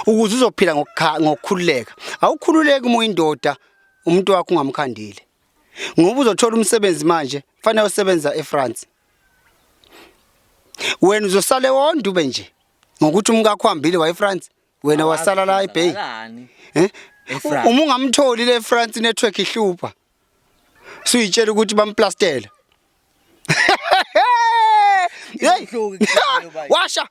Ukuze uzophila ngokukhululeka. Awukhululeki uma uyindoda umuntu wakho ungamkhandile. Ngoba uzothola umsebenzi manje, fanele usebenza eFrance. Wena uzosale wonke ube nje ngokuthi umkakho uhambile waye eFrance, wena wasala la eBay. Eh? Uma ungamtholi le France network ihlupha. Suyitshela ukuthi bamplastela. Hey, washa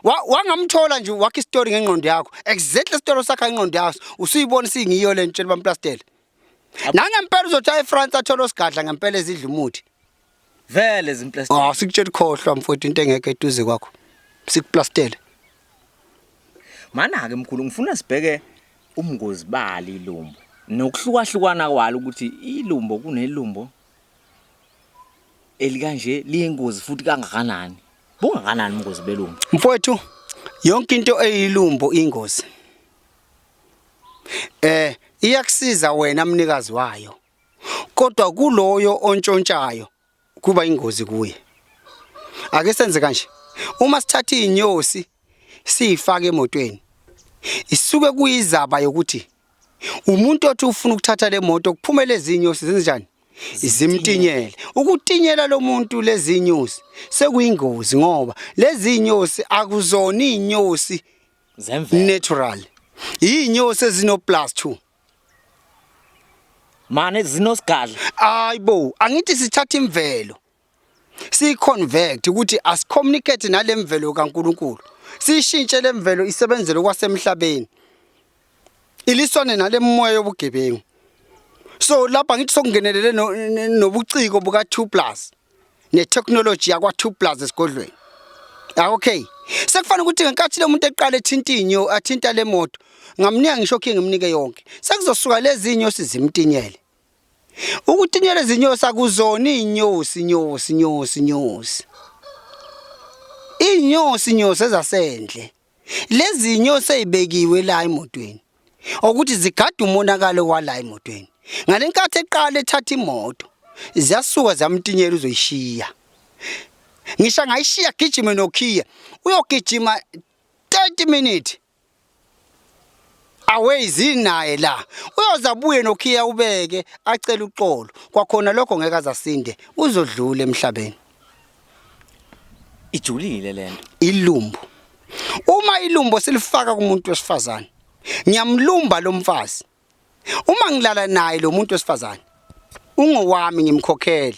wangamthola nje wakha isitori ngengqondo yakho. Exactly isitori sakha ingqondo yakho. Usuyibona singiyo le ntshela bamplastela. Nangempela uzothi eFrance athola osigadla ngempela ezidla umuthi. Vele zimplastela. Ah, sikutshela khohlwa mfowethu into engekho eduze kwakho. Sikuplastele. Mana ke mkhulu ngifuna sibheke umngozi bali ilumbo nokuhlukahlukana kwalo ukuthi ilumbo kunelumbo elikanje liyingozi futhi kangakanani. Bungakanani ubungozi belumbo? Mfowethu, yonke into eyilumbo ingozi. Eh, iyakusiza wena mnikazi wayo. Kodwa kuloyo ontshontshayo kuba ingozi kuye. Ake senze kanje. Uma sithatha izinyosi siyifake emotweni, isuke kuyizaba yokuthi umuntu othi ufuna ukuthatha le moto kuphume lezi zinyosi zenzenjani? Zimtinyele. Ukutinyela lo muntu lezi nyosi sekuyingozi ngoba lezi nyosi akuzona izinyosi zemvelo natural. Izinyosi ezino plus 2. Mane zinosigadla. Hayibo, angithi sithatha imvelo. Siyiconvert ukuthi asicommunicate nalemvelo kaNkuluNkulu. Sishintshe lemvelo isebenzele kwasemhlabeni. Iliswane nalemoya yobugebengu. So lapha ngithi sokungenelele nobuciko buka 2 plus. Netechnology yakwa 2 plus esigodlweni. Ah okay. Sekufanele ukuthi ngenkathi lo muntu eqala ethinta inyo athinta le moto ngamnika ngisho khe ngimnike yonke. Sekuzosuka lezi inyosi zimtinyele. Ukutinyela izinyosi akuzona inyosi nyosi nyosi nyosi. Inyosi nyosi ezasendle. Lezi inyosi ezibekiwe la emotweni. Ukuthi zigada umonakalo wala emotweni. Ngalenkathi eqala ethatha imoto ziyasuka ziyamtinyela uzoyishiya. Ngisho angayishiya gijime nokhiye uyogijima 30 minutes away zinaye la uyoze abuye nokhiya ubeke acele uxolo kwakhona lokho ngeke azasinde uzodlula emhlabeni. Ijulile lento. Ilumbo. Uma ilumbo silifaka kumuntu wesifazane ngiyamlumba lo mfazi. Uma ngilala naye lo muntu wesifazane ungowami ngimkhokhele.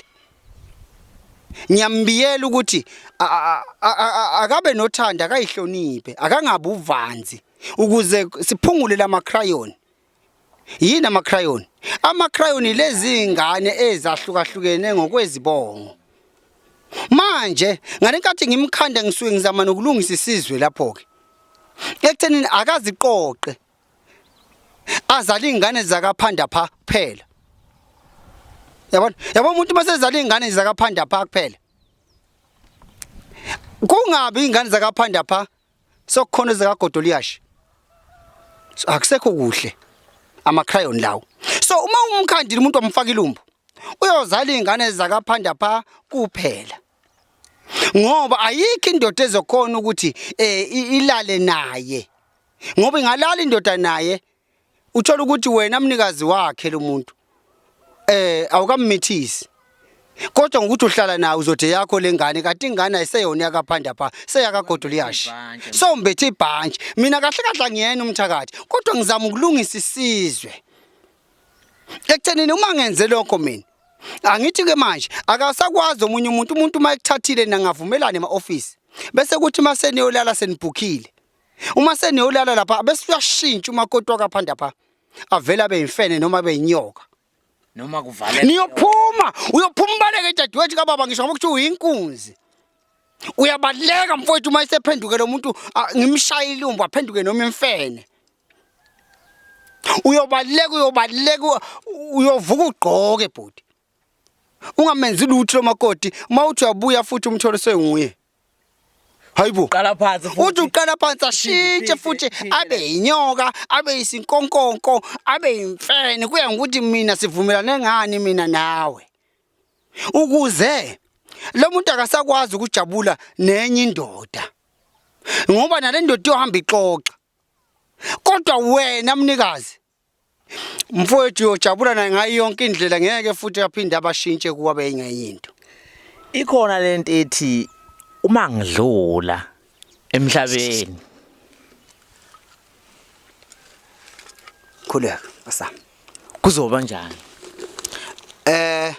Ngiyambiyela ukuthi akabe nothando akayihloniphe akangabi uvanzi ukuze siphungule lama crayon. Yini ama crayon? Ama crayon lezi ngane ezahlukahlukene ngokwezibongo. Manje ngalenkathi ngimkhanda ngisuke ngizama nokulungisa isizwe lapho ke. Ekuthenini akaziqoqe azala ingane zakaphanda pha kuphela. Yabona? Yabo umuntu masezala ingane zakaphanda pha kuphela. Kungabi ingane zakaphanda pha sokukhona ezikagodoliyashi. So, akusekho kuhle ama crayon lawo. So uma umkhandile umuntu wamfaka ilumbo uyozala ingane zakaphanda pha kuphela. Ngoba ayikho indoda ezokhona ukuthi eh ilale naye. Ngoba ingalala indoda naye uthola ukuthi wena mnikazi wakhe lo muntu eh awukammithisi. Kodwa ngokuthi uhlala naye uzothi yakho lengane kanti ingane ayiseyona yakaphanda pha seyakagodoliyashi. So mbethe ibhantshi. Mina kahle kahle angiyena umthakathi kodwa ngizama ukulungisa isizwe. Ekuthenini uma ngenze lokho mina angithi ke manje akasakwazi omunye umuntu umuntu uma ekuthathile nangavumelana ema office bese kuthi uma seniyolala senibhukhile uma seniyolala lapha bese uyashintsha umakoti wakaphanda pha avela abe yimfene noma abe yinyoka noma kuvaleka niyophuma uyophuma ubaleke dadewethu kababa ngisho ngoba kuthiwa uyinkunzi uyabaleka mfowethu uma esephenduke lo muntu ngimshaye ilumbu aphenduke noma imfene uyobaleka uyobaleka uyovuka ugqoke bhuti ungamenzi lutho lo makoti uma uthi uyabuya futhi umthole senguye hayibo Qala phansi futhi. Uthi uqala phansi ashintshe futhi abe inyoka abe isinkonkonko abe imfene kuya ngokuthi mina sivumelane ngani mina nawe ukuze lo muntu akasakwazi ukujabula nenye indoda ngoba nale ndoda iyohamba ixoxa. Kodwa wena mnikazi mfowethu uyojabula naye ngayo yonke indlela ngeke futhi aphinde abashintshe kuwa beyingenye into. Ikhona lento ethi uma ngidlula emhlabeni. Khuleka asami. Kuzoba njani? Eh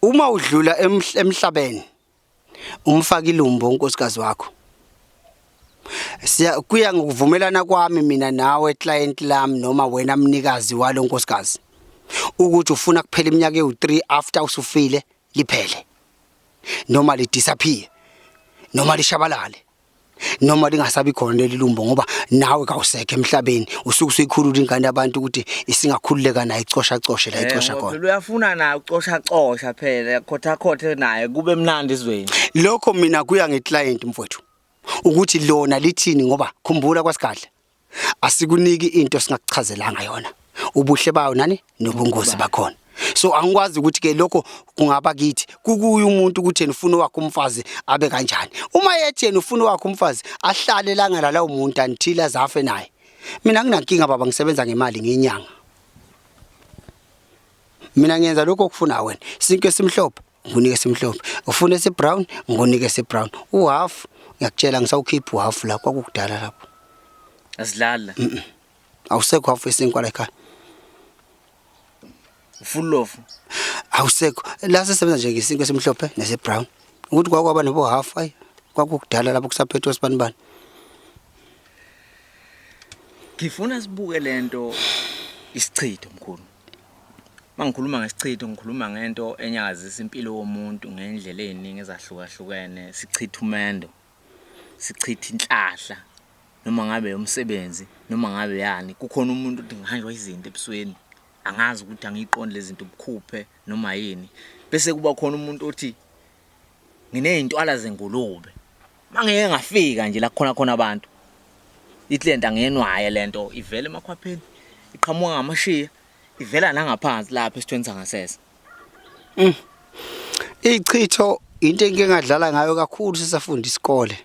uma udlula emhlabeni umfaka ilumbo unkosikazi wakho. Siya kuya ngokuvumelana kwami mina nawe client lami noma wena mnikazi walo nkosikazi ukuthi ufuna kuphela iminyaka ewu3 after usufile liphele noma li disappear noma lishabalale noma lingasabi khona leli lumbo ngoba nawe kawusekho emhlabeni usuke usuyikhulula ingane yabantu ukuthi isingakhululeka nayo icosha coshe la icosha eh, khona phela uyafuna naye ucosha cosha phela khotha khothe naye kube mnandi ezweni lokho mina kuya ngeclient mfowethu ukuthi lona lithini ngoba khumbula kwasigadla asikuniki into singakuchazelanga yona ubuhle bayo nani nobungozi bakhona so angikwazi ukuthi ke lokho kungaba kithi kukuye umuntu ukuthi yena ufuna wakhe umfazi abe kanjani uma yethi yena ufuna wakhe umfazi ahlale langa lalawo muntu until azafe naye mina nginankinga baba ngisebenza ngemali ngiyinyanga mina ngiyenza lokho okufuna wena sinke esimhlophe ngikunike esimhlophe ufuna esibrown ngikunike esibrown uhalf ngiyakutshela ngisawukhipha uhalf la kwakukudala lapho asidlali la awusekho half wesinkwa la ekhaya full loaf awusekho la sisebenza nje ngesinkwa esimhlophe nesibrown ukuthi kwakwaba nobo half ayi kwakukudala lapho kusaphethwe sibanibani ngifuna sibuke lento isichitho mkhulu Mangikhuluma ngesichitho ngikhuluma ngento enyakazisa impilo yomuntu ngendlela eziningi ezahlukahlukene sichitha umendo sichitha inhlahla noma ngabe umsebenzi noma ngabe yani kukhona umuntu uthi ngihanjwa izinto ebusweni angazi ukuthi angiyiqondi lezi zinto ubukhuphe noma yini bese kuba khona umuntu othi nginey'ntwala zengulube mangeke ngafika nje la kukhona khona abantu ithi lento angenwaye lento ivele emakhwapheni iqhamuka ngamashiya ivela nangaphansi lapha esithweni sangasese mm. Ichitho into engike ngadlala ngayo kakhulu sisafunda isikole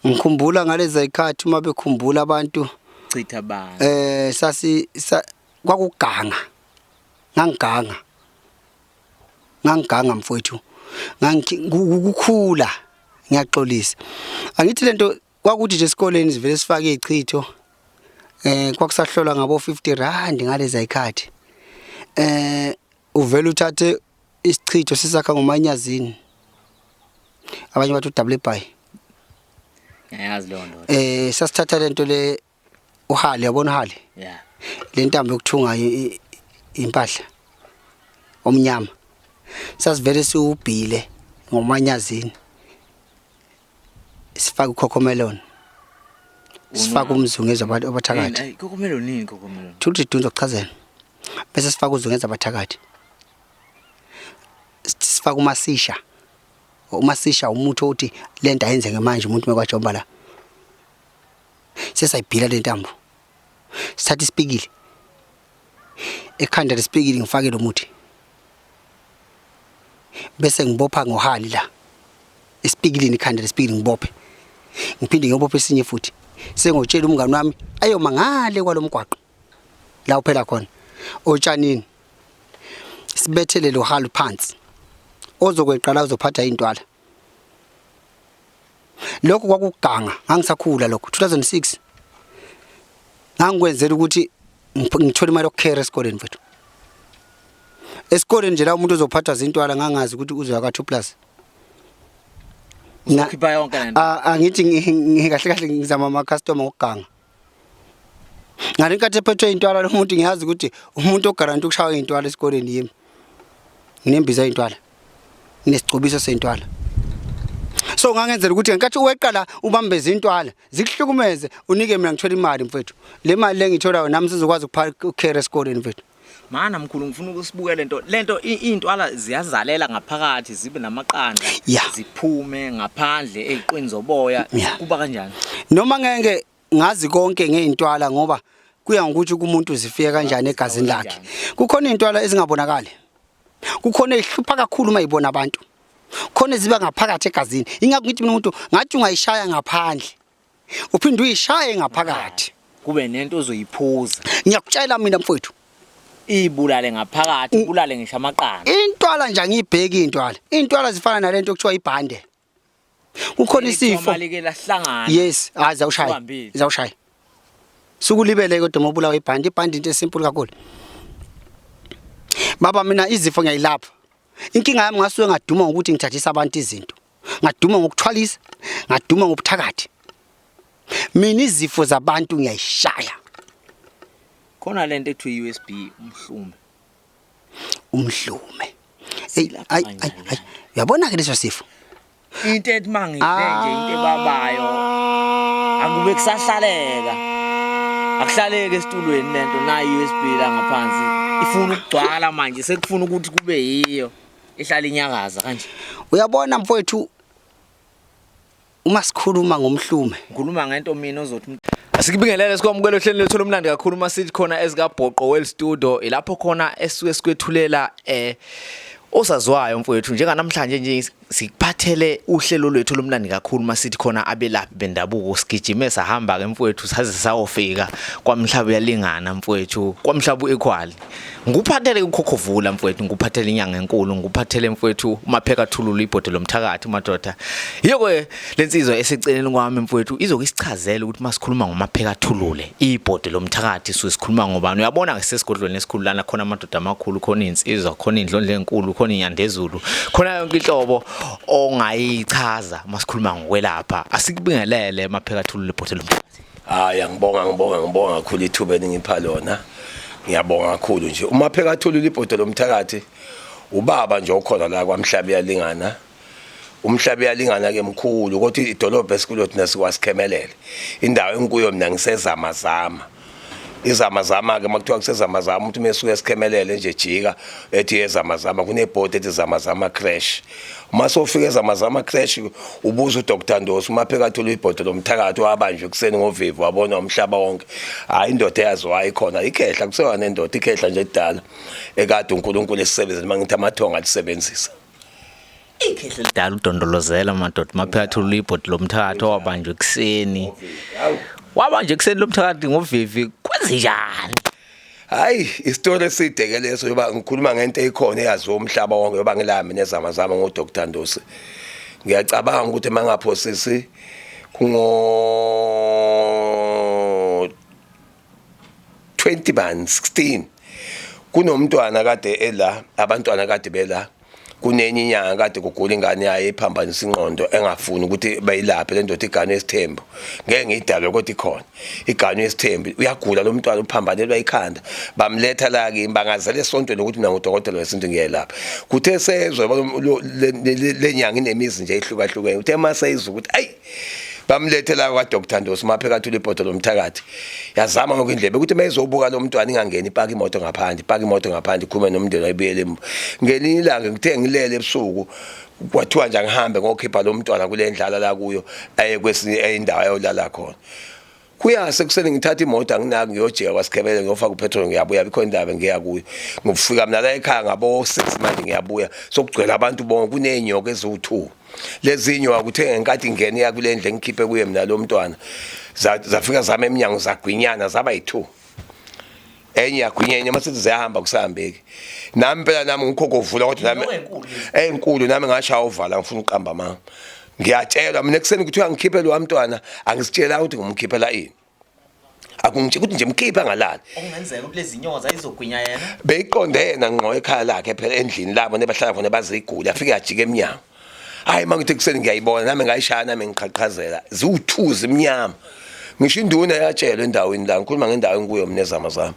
ngikhumbula ngalezi zikhathi uma bekhumbula abantu chitha bani eh sasi kwakuganga ngangiganga ngangiganga mfowethu ngangikukhula ngiyaxolisa angithi lento kwakuthi nje esikoleni sivele sifake ichitho eh kwakusahlolwa ngabo 50 rand ngaleza ikhathi eh uvela uthathe isichitho sisakha ngomanyazini abanye bathi udouble buy ngiyayazi leyo nto eh sasithatha lento le uhali yabona uhali yeah le ntambo yokuthunga impahla omnyama sasivele siwubhile ngomanyazini sifake ukhokhomelon sifake umzungezo abantu abathakathi Cocomelon yini cocomelon Thula idunzo kuchazela bese sifake uzungeza abathakathi sifake umasisha umasisha umuthi othi lento ayenzeke manje umuntu mekwajomba la sesayibhila le ntambo sithatha isipikili ekhanda lesipikili ngifake lo muthi bese ngibopha ngohali la esipikilini ikhanda lesipikili ngibophe ngiphinde ngiyobopha esinye futhi sengotshela umngani wami ayoma ngale kwalomgwaqo la uphela khona otshanini sibethele lo hali phansi ozokweqa la uzophatha intwala lokho kwakuganga ngangisakhula lokho 2006 ngangikwenzela ukuthi ngithole imali yokukhera esikoleni mfethu esikoleni nje la umuntu uzophathwa zintwala ngangazi ukuthi uzoya ka 2 plus uzokhipha yonke lento angithi kahle kahle ngizama ama customer ngokuganga ngale nkathi ephethwe intwala lo muntu ngiyazi ukuthi umuntu ogaranti ukushaywa intwala esikoleni yimi nginembiza intwala nginesigcobiso sentwala so ngangenzela ukuthi ngenkathi uweqa la ubambeze intwala zikuhlukumeze unike mina ngithola imali mfethu le mali le ngitholayo nami sizokwazi ukukhera esikoleni mfethu Mana mkhulu ngifuna ukusibuka lento lento iy'ntwala ziyazalela ngaphakathi zibe namaqanda Yeah. ziphume ngaphandle ey'qweni zoboya Yeah. kuba kanjani noma ngeke ngazi konke ngey'ntwala ngoba kuya ngokuthi kumuntu zifike kanjani egazini lakhe kukhona iy'ntwala ezingabonakali kukhona ey'hlupha kakhulu uma yibona abantu khona eziba ngaphakathi egazini ingakho ngithi mina umuntu ngathi ungayishaya ngaphandle Uphinde uyishaye ngaphakathi. Kube nento ozoyiphuza. Ngiyakutshela mina mfowethu. Ibulale ngaphakathi, ibulale ngisho amaqanda. Intwala nje angiyibheki intwala. Intwala zifana nalento okuthiwa ibhande. Kukhona isifo. Malike lahlangana. Yes, hayi zawushaya. Ubambile. Zawushaya. Sukulibele kodwa uma ubulawa ibhande, ibhande into esimple kakhulu. Baba mina izifo ngiyayilapha. Inkinga yami ngasuke ngaduma ngokuthi ngithathisa abantu izinto. Ngaduma ngokuthwalisa, ngaduma ngobuthakathi. Mina izifo zabantu ngiyayishaya. Khona lento ethiwa i-USB umhlume. Umhlume. Ey, ay ay ay. Uyabona ke leso sifo? Into ethi mangidle nje into ebabayo akube kusahlaleka. Akuhlaleke esitulweni lento nayi USB la ngaphansi. Ifuna ukugcwala manje sekufuna ukuthi kube yiyo ihlala inyakaza kanje. Uyabona mfowethu uma sikhuluma ngomhlume ngikhuluma ngento mina ozothi Asikubingelele sikwamukela ohlelweni lwethu olumnandi kakhulu uma sithi khona ezikaBhoqo Well Studio ilapho khona esuke sikwethulela eh osaziwayo mfowethu njenganamhlanje nje sikuphathele uhlelo lwethu olumnandi kakhulu uma sithi khona abelaphi bendabuko sigijime sahamba ke mfowethu saze sayofika kwamhlaba uyalingana mfowethu kwamhlaba u-equal Ngikuphathele ukhokhovula mfowethu, ngikuphathele inyanga enkulu, ngikuphathele mfowethu umapheka thululu ibhodo lomthakathi madoda. Yiyo ke lensizwa eseceleni kwami mfowethu izokisichazela ukuthi masikhuluma ngomapheka thulule ibhodo lomthakathi suke sikhuluma ngobani. Uyabona ke sesigodlweni esikhulu lana khona amadoda amakhulu, khona insizwa, khona indlondlo enkulu, khona inyandezulu, khona yonke inhlobo ongayichaza masikhuluma ngokwelapha. Asikubingelele mapheka thulule ibhodo lomthakathi. Hayi angibonga ngibonga ngibonga kakhulu ithuba eningipha lona. Ngiyabonga kakhulu nje. Uma pheka thulula ibhodo lomthakathi ubaba nje okhona la kwaMhlaba iyalingana. Umhlaba uyalingana ke mkhulu kodwa idolobha esikulo thina sikwasikhemelele. Indawo engikuyo mina ngisezamazama. Izamazama ke makuthiwa kusezamazama umuntu mesuke esikhemelele nje jika ethi ezamazama kunebhodi ethi zamazama crash. Uma sofika eZamazama Crash ubuza uDr Ndosi uma pheka thola ibhodo lomthakathi wabanjwe ekuseni ngovivi wabona umhlaba wonke. Hayi indoda eyaziwayo ikhona ikhehla kusewa nendoda ikhehla nje edala ekade uNkulunkulu esisebenzisa uma ngithi amathonga alisebenzisa. Ikhehla elidala udondolozela madoda mapheka thola ibhodo lomthakathi owabanjwe ekuseni. Wabanjwe ekuseni lomthakathi ngovivi kwenzenjani? Hayi isitori eside ke leso yoba ngikhuluma ngento eyikhona eyaziwa umhlaba wonke yoba ngilami nezamazama ngo Dr Ndosi. Ngiyacabanga ukuthi mangaphosisi kungo 20 bani 16 kunomntwana kade ela abantwana kade bela kunenye inyanga kade kugula ingane yayo iphambanisa ingqondo engafuni ukuthi bayilaphe le ndoda igane esithembu ngeke ngiyidalwe kodwa ikhona igane esithembu uyagula lo mntwana uphambanelwa ikhanda bamletha la kimi bangazela esontweni ukuthi mina ngudokotela wesintu ngiyelapha kuthe sezwe le nyanga inemizi nje ehlukahlukene uthe maseyizwa ukuthi ayi bamlethe la kwa Dr Ndosi mapheka thula ibhodo lomthakathi yazama ngoku indlebe ukuthi mayizobuka lo mntwana ingangeni ipaka imoto ngaphandle ipaka imoto ngaphandle ikhume nomndeni ayibuyele emuva ngelinye ilanga ngithe ngilele ebusuku kwathiwa nje angihambe ngokhipha lo mntwana kule ndlala la kuyo aye kwesinye indawo ayolala khona Kuyase ekuseni ngithatha imoto anginaki ngiyojika kwaSikhebele ngiyofaka upetrol ngiyabuya bikho indaba ngiya kuyo. Ngifika mina la ekhaya ngabo 6 manje ngiyabuya sokugcwele abantu bonke kunenyoka eziwu2. Lezi nyoka kuthe ngenkathi ngene iya kule ndle ngikhiphe kuye mina lo mntwana. Zafika zama eminyango zagwinyana zaba yi2. Enye yagwinya enye mase ziyahamba kusahambeki. Nami phela nami ngikhokovula kodwa nami enkulu nami ngashaya uvala ngifuna uqamba amanga. Ngiyatshelwa mina ekuseni kuthiwa ngikhiphe lo mntwana angisitshela ukuthi ngimkhiphela ini. Akungitshela ukuthi nje mkhiphe angalali. Okungenzeka ukuthi lezi nyoka zayizogwinya yena. Beyiqonde yena ngqo ekhaya lakhe phela endlini labo nebahlala khona bazigula afike yajika emnyango. Hayi mangithi ekuseni ngiyayibona nami ngayishaya nami ngiqhaqhazela ziwuthuzi imnyama. Ngisho induna yatshelwa endaweni la ngikhuluma ngendawo engikuyo mina ezamazama.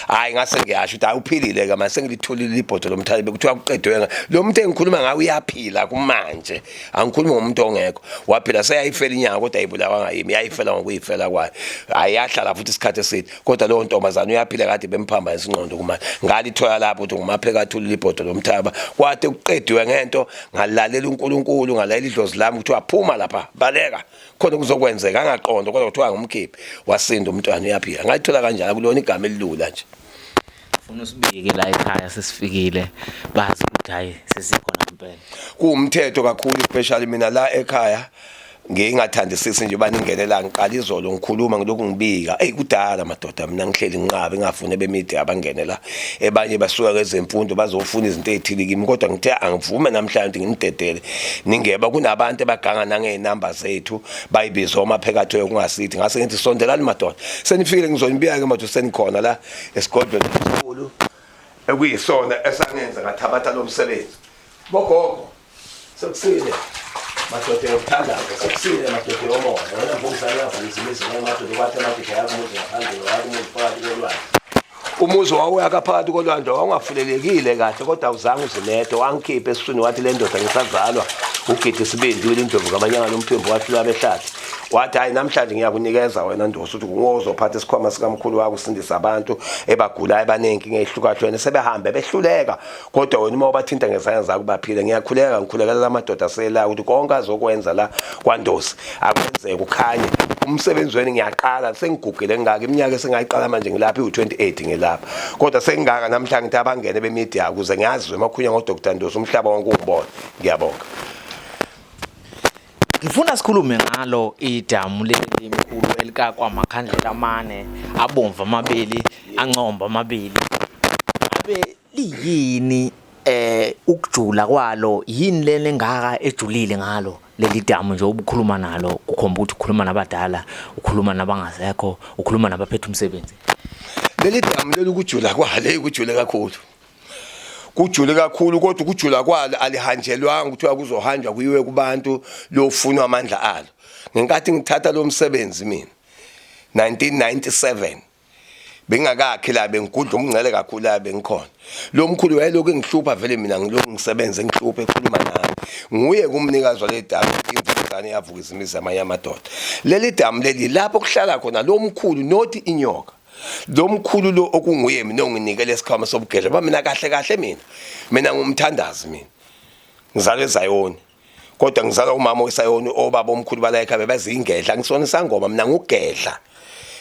Hayi ngase ngiyasho ukuthi hayi uphilile ke manje sengilitholile ibhodo lomthali bekuthiwa kuqedwe lo muntu engikhuluma ngawe uyaphila kumanje. Angikhulumi ngomuntu ongekho. Waphila seyayifela inyanga kodwa ayibulawanga yimi yayifela ngokuyifela kwayo. Hayi yahlala futhi isikhathi eside kodwa lowo ntombazane uyaphila kade bemphamba isinqondo kumanje. Ngalithola lapho ukuthi ngumapheka athulile ibhodo lomthaba. Kwade kuqediwe ngento ngalalela uNkulunkulu ngalalela idlozi lami ukuthi waphuma lapha baleka. Khona kuzokwenzeka angaqonda kodwa kuthiwa ngumkhiphi wasinda umntwana uyaphila. Ngalithola kanjalo kulona igama elilula nje. Funa usibike la ekhaya sesifikile bazi ukuthi hayi sesikhona ngempela. Kuwumthetho kakhulu especially mina la ekhaya. Ngingathandisisi nje baningenela ngiqala izolo ngikhuluma ngilokhu ngibika. Ey kudala madoda mina ngihleli nginqabe ngingafuni bemedia abangene la. Ebanye basuka kwezemfundo bazofuna izinto ezithile kimi kodwa ngithe angivume namhlanje nginidedele. Ningeba kunabantu abaganga nangezinamba zethu bayibiza omaphekatho yokungasithi ngase ngithi sondelani madoda. Senifikile ngizonibika ke madoda senikhona la esigodlweni esikhulu ekuyisona esangenza ngathabatha lo msebenzi. Bogogo Sekusile madoda yokuthandaza, sekusile madoda yomoya. Wena mvukuzane yavukuza imizi namadoda kwathi amadoda yakumuzi ngaphandle wakumuzi phakathi kolwandle. Umuzi wawuyaka phakathi kolwandle wawungafulelekile kahle kodwa awuzange uzinede wangikhipha esiswini wathi le ndoda ngisazalwa ugidi isibindi wile indlovu kamanyanga lomphimbo wahlula abehlathi wathi hayi namhlanje ngiyakunikeza wena ndosi ukuthi nguwe ozophatha isikhwama sikamkhulu wakho usindise abantu ebagulayo abanenkinga ehlukahlukene sebehambe behluleka Kodwa wena uma ubathinta ngezandla zakho baphile. Ngiyakhuleka ngikhulekela lamadoda asela ukuthi konke azokwenza la kwaNdosi akwenzeke kukhanye. Umsebenzi wenu ngiyaqala sengigugile ngingaka iminyaka esengayiqala manje ngilapha iwu-28 ngilapha. Kodwa sengingaka namhlanje ngithi abangene bemedia ukuze ngiyazwe makhunya ngoDr Ndosi umhlaba wonke ungibone. Ngiyabonga. Ngifuna sikhulume ngalo idamu leli mkhulu elikakwa amakhandlela amane abomvu amabili ancomba amabili. Abe Liyini ukujula kwalo yini lena engaka ejulile ngalo leli damu nje ubukhuluma nalo kukhomba ukuthi ukhuluma nabadala ukhuluma nabangasekho ukhuluma nabaphethe umsebenzi. Leli damu leli ukujula kwalo kujule kakhulu. Kujule kakhulu kodwa ukujula kwalo alihanjelwanga kuthiwa kuzohanjwa kuyiwe kubantu lofunwa amandla alo. Ngenkathi ngithatha lo msebenzi mina 1997 bengingakakhi la bengigudla umngcele kakhulu la bengikhona lo mkhulu wayelokhu engihlupha vele mina ngilokhu ngisebenze ngihluphe ekhuluma nami nguye kumnikazi wale damu imvukuzane yavuka izimizi amanye amadoda leli damu leli lapho kuhlala khona lo mkhulu not inyoka lo mkhulu lo okunguye mina onginike lesikhwama sobugedla ba mina kahle kahle mina mina ngumthandazi mina ngizalwe eZayoni kodwa ngizalwa umama wesayoni obaba omkhulu bala ekhaya bebazingedla angisona isangoma mina ngugedla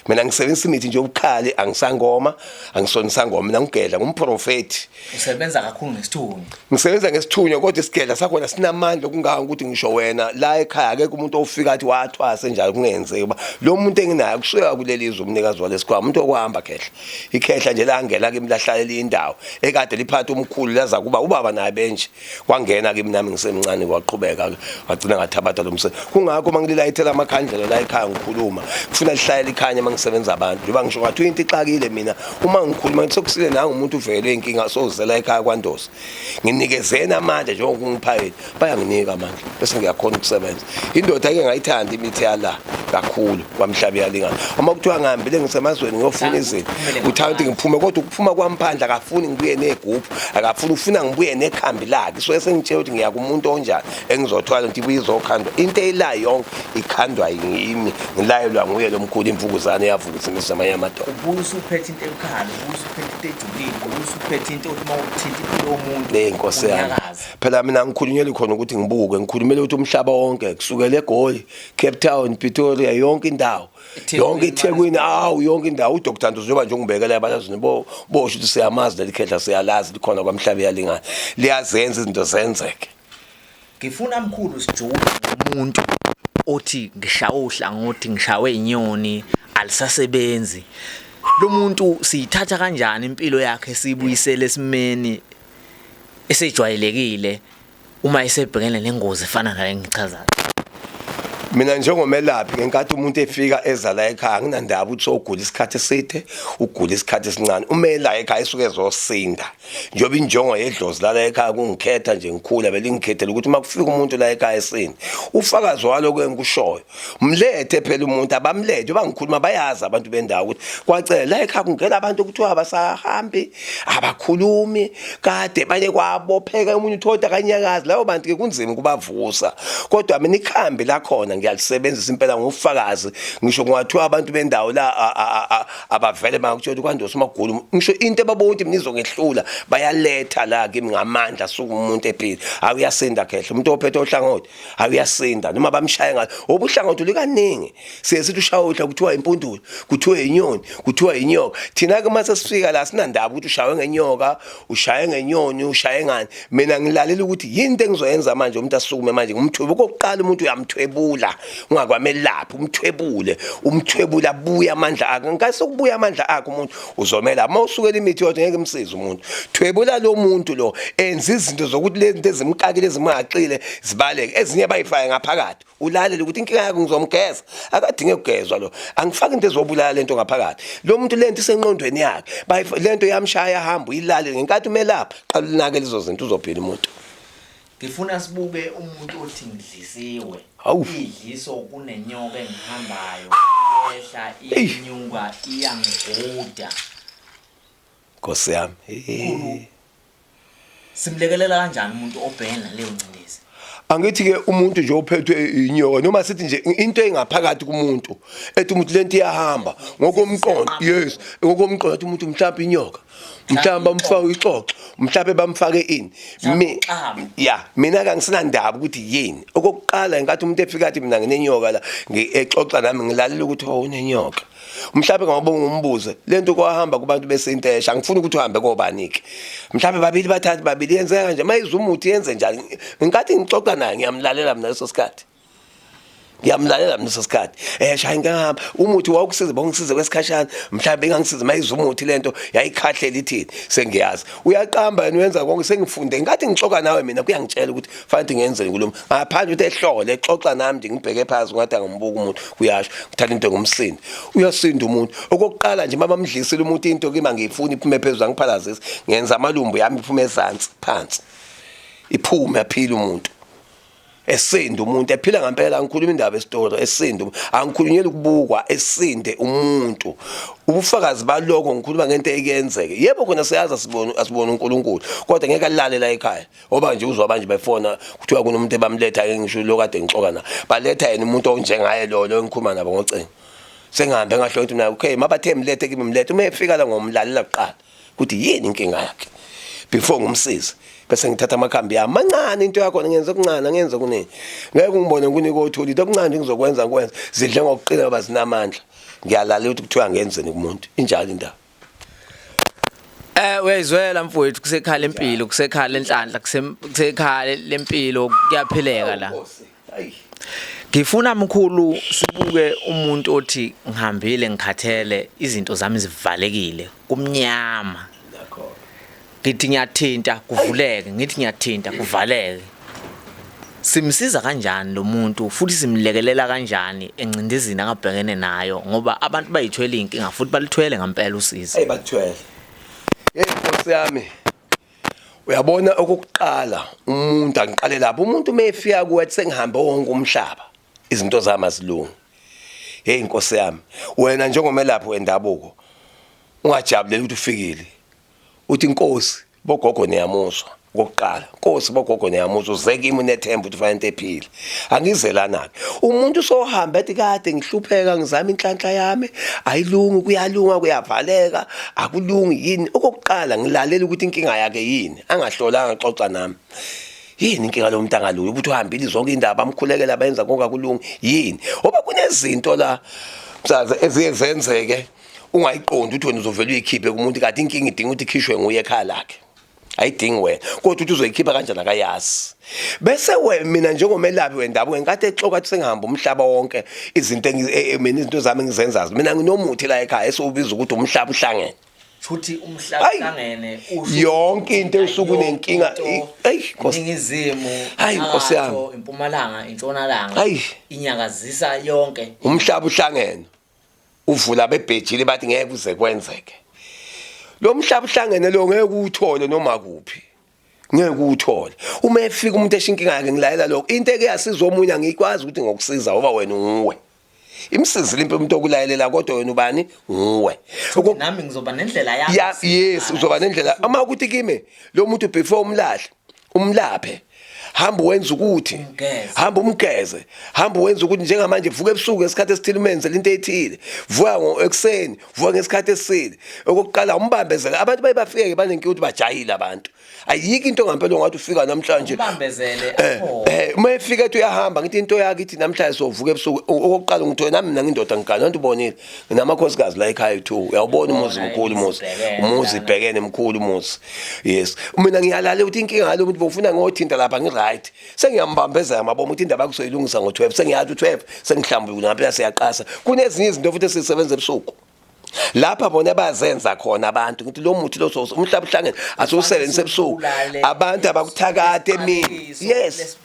mina ngisebenzisa imithi nje obukhali angisangoma angisona isangoma mina ngugedla ngumprofeti usebenza kakhulu ngesithunywa ngisebenza ngesithunywa kodwa isigedla sakhona sinamandla okungaka ukuthi ngisho wena la ekhaya akekho umuntu ofika athi wathwase njalo kungenzeki uba lo muntu enginayo kusuka kuleli zwe umnikazi walesikhwama umuntu okuhamba khehla ikhehla nje langena kimi lahlalela indawo ekade liphatha umkhulu laza kuba ubaba naye benje kwangena kimi nami ngisemncane kwaqhubeka wagcina ngathabatha lo msebenzi kungakho uma ngililayithela amakhandlela la ekhaya ngikhuluma kufuna lihlale likhanye uma ngisebenza abantu njengoba ngisho ngathi into ixakile mina uma ngikhuluma ngithi sokusile nangu umuntu uvelwe inkinga sozela ekhaya kwandosi nginikezeni amandla njengoba kungiphayile bayanginika amandla bese ngiyakhona ukusebenza indoda ake ngayithanda imithi yala kakhulu kwamhlaba iyalingana uma kuthiwa ngihambile ngisemazweni ngiyofuna izinto uthanda ukuthi ngiphume kodwa ukuphuma kwami phandle akafuni ngibuye negubhu akafuni ufuna ngibuye nekhambi lakhe so esengitshela ukuthi ngiya kumuntu onjani engizothwala ukuthi ibuye izokhandwa into eyilayo yonke ikhandwa yimi ngilayelwa nguye lo mkhulu imvukuzane yavuka imizi amanye amadoda ubuye usuphethe into ebukhali ubuye usuphethe into ejulile ubuye usuphethe into othi uma uthinta impilo yomuntu le nkosi yami unyakaze. phela mina ngikhulunyelwe khona ukuthi ngibuke ngikhulumele ukuthi umhlaba wonke kusukela eGoli Cape Town Pretoria yonke indawo yonke eThekwini awu yonke indawo uDr Ntozi njengoba nje ungibekela abalazini bo bosho ukuthi siyamazi leli khehla siyalazi likhona kwamhlaba iyalingana liyazenza izinto zenzeke Ngifuna mkhulu sijule umuntu othi ngishawe uhlangothi ngishawe inyoni alisasebenzi lo muntu siyithatha kanjani impilo yakhe siyibuyisele esimeni esejwayelekile uma esebhekene nengozi efana nale ngichazayo. Mina njengomelaphi ngenkathi umuntu efika eza la ekhaya anginandaba ukuthi sowugula isikhathi eside ugula isikhathi esincane uma ela ekhaya esuke ezosinda njengoba injongo yedlozi lala ekhaya kungikhetha nje ngikhula belingikhethela ukuthi uma kufika umuntu la ekhaya esinde ufakazi waloko engikushoyo mlethe phela umuntu abamlethe bangikhuluma bayazi abantu bendawo ukuthi kwacela la ekhaya kungena abantu kuthiwa abasahambi abakhulumi kade banye kwabopheka umunye uthoda kanyakazi labo bantu ke kunzima ukubavusa kodwa mina ikhambi lakhona ngiyalisebenzisa impela ngufakazi ngisho kungathiwa abantu bendawo la abavele bangakutshela ukuthi kwandosa umagulu ngisho into ebabona ukuthi mina izongehlula bayaletha la kimi ngamandla suka umuntu ephila awuyasinda khehla umuntu ophethe ohlangothi awuyasinda noma bamshaye ngayo obuhlangothi likaningi siye sithi ushawe uhla kuthiwa impundulo kuthiwa inyoni kuthiwa inyoka thina ke mase sifika la sinandaba ukuthi ushawe ngenyoka ushaye ngenyoni ushaye ngani mina ngilalela ukuthi yini into engizoyenza manje umuntu asukume manje ngumthwebe okokuqala umuntu uyamthwebula. la ungakwamelaphi umthwebule umthwebule abuye amandla akhe ngase kubuya amandla akhe umuntu uzomela uma usukela imithi yodwa ngeke imsize umuntu thwebula lo muntu lo enza izinto zokuthi lezi zinto ezimkakile ezimhaxile zibaleke ezinye bayifake ngaphakathi ulalele ukuthi inkinga yakhe ngizomgeza akadinge ukugezwa lo angifaki into ezobulala lento ngaphakathi lo muntu lento isenqondweni yakhe lento yamshaya hamba uyilalele ngenkathi umelapha qala ulinake lezo zinto uzophila umuntu. Ngifuna sibuke umuntu othi ngidlisiwe. Hawu. Idliso kunenyoka engihambayo iyehla iyenyuka iyangiguda. Nkosi yami. Eh. Simlekelela kanjani umuntu obhekene naleyo ngcindezi? Angithi ke umuntu nje ophethwe inyoka noma sithi nje into engaphakathi kumuntu ethi umuntu lento iyahamba ngokomqondo yes ngokomqondo ethi umuntu mhlawumbe inyoka mhlawumbe bamfake ixoxo mhlawumbe bamfake ini Mi, ya mina ke angisinandaba ukuthi yini okokuqala ngenkathi umuntu efika athi mina nginenyoka la exoxa nami ngilalela ukuthi oh unenyoka mhlawumbe ngoba ngumbuze lento kwahamba kubantu besintesha angifuni ukuthi uhambe kobanike mhlawumbe babili bathathu babili yenzeka nje mayizwa umuthi yenze njani ngenkathi ngixoxa naye ngiyamlalela mina leso sikhathi ngiyamlalela mina leso sikhathi eh shaya ngihamba umuthi wawukusiza bawungisiza kwesikhashana mhlawumbe ingangisiza mayizwa umuthi lento yayikhahlela ithini sengiyazi uyaqamba yena uyenza konke sengifunde ngathi ngixoxa nawe mina kuyangitshela ukuthi fanele ngenzeni kulo ngaphandle ukuthi ehlole exoxa nami nje ngibheke phansi ngathi angimbuka umuntu uyasho ngithatha into ngomsindi uyasinda umuntu okokuqala nje mama mdlisile umuntu into kimi angiyifuni iphume phezulu angiphalazisi ngenza amalumbu yami iphume ezansi phansi iphume aphile umuntu esinde umuntu ephila ngempela angikhuluma indaba esitori esinde angikhulunyeli ukubukwa esinde umuntu ubufakazi baloko ngikhuluma ngento ekuyenzeke yebo khona siyazi asibona asibona uNkulunkulu kodwa ngeke alale la ekhaya ngoba nje uzwa abanje befona kuthiwa kunomuntu ebamletha ke ngisho lo kade ngixoka na baletha yena umuntu onjengaye lo lo engikhuluma nabo ngocingo sengihambe ngahlola ukuthi mina okay mabathe mlethe kimi mlethe uma efika la ngomlalela kuqala ukuthi yini inkinga yakhe before ngumsize bese ngithatha amakhambi yami mancane into yakho ngenza okuncane ngenza okuningi ngeke ungibone ngikunike othuli into okuncane ngizokwenza ngikwenza zidle ngokuqina ngoba zinamandla ngiyalalela ukuthi kuthiwa ngenzeni kumuntu injalo indaba. Eh uyayizwela mfowethu kusekhala empilo kusekhala enhlanhla kusekhala lempilo kuyaphileka la. Ngifuna mkhulu sibuke umuntu othi ngihambile ngikhathele izinto zami zivalekile kumnyama. Ngithi ngiyathinta kuvuleke ngithi ngiyathinta kuvaleke. Simsiza kanjani lo muntu futhi simlekelela kanjani engcindezini akabhekene nayo ngoba abantu bayithwele inkinga futhi balithwele ngempela usizi. Hey bathwele. Hey Nkosi yami. Uyabona okokuqala umuntu angiqale lapho umuntu mayefika kuwe sengihambe wonke umhlaba izinto zami azilungi. Hey Nkosi yami wena njengomelaphi wendabuko ungajabulela ukuthi ufikile. Uthi inkosi bogogo niyamuzwa kokuqala nkosi bogogo niyamuzwa uze kimi unethemba ukuthi ufanele into ephile angize lana ke umuntu usohamba ethi kade ngihlupheka ngizama inhlanhla yami ayilungi kuyalunga kuyavaleka akulungi yini okokuqala ngilalela ukuthi inkinga yakhe yini angahlolanga xoxa nami yini inkinga lo muntu angalungi ukuthi uhambile zonke indaba amkhulekela bayenza konke akulungi yini ngoba kunezinto la msaza eziye zenzeke ungayiqondi ukuthi wena uzovela uyikhiphe kumuntu kanti inkinga idinga ukuthi ikhishwe nguye ekhaya lakhe ayidingi wena kodwa ukuthi uzoyikhipha kanjani akayazi bese we mina njengomelaphi wendabuko ngenkathi exoka athi sengihamba umhlaba wonke izinto e, e, mina izinto zami engizenzazo mina nginomuthi la ekhaya esiwubiza ukuthi umhlaba uhlangene futhi umhlaba uhlangene yonke into esuku unenkinga eyi ningizimu hayi nkosi yami impumalanga intshonalanga inyakazisa yonke umhlaba uhlangene uvula bebhejile bathi ngeke kuze kwenzeke lo mhlaba uhlangene lo ngeke uwuthole noma kuphi ngeke uwuthole uma efika umuntu esho inkinga yakhe ngilayela lokho into eke yasiza omunye angikwazi ukuthi ngokusiza ngoba wena unguwe imsizile impela umuntu okulayelela kodwa wena ubani nguwe nami ngizoba nendlela yami ya yes uzoba nendlela uma ukuthi kimi lo muntu before umlahle umlaphe hamba wenza ukuthi hamba umgeze hamba wenza ukuthi njengamanje vuka ebusuku ngesikhathi esithile umenze into ethile vuka ngo ekuseni vuka ngesikhathi esithile okokuqala umbambezele abantu baye bafike banenkinga ukuthi bajayile abantu ayikho into ngampela ongathi ufika namhlanje umbambezele eh, eh uma efika ethi uyahamba ngithi into yakhe ithi namhlanje sovuka ebusuku okokuqala ngithi wena mina ngindoda ngigana nto ubonile Nginamakhosikazi la ekhaya ethu. Uyawubona umuzi mkhulu umuzi. Umuzi ibhekene mkhulu umuzi. Yes. Mina ngiyalala ukuthi inkinga ngalo muntu bofuna ngothinta lapha ngi right. right. Sengiyambambezela mabomu ukuthi indaba yakho soyilungisa ngo-12, sengiyazi u-12 sengihlambulukile ngampela, siyaqasa. Kunezinye izinto futhi esizisebenza ebusuku lapha bona bazenza khona abantu. Ngithi lo muthi lo umhlaba uhlangene, asiwusebenzise ebusuku, abantu abakuthakathe emini. Yes,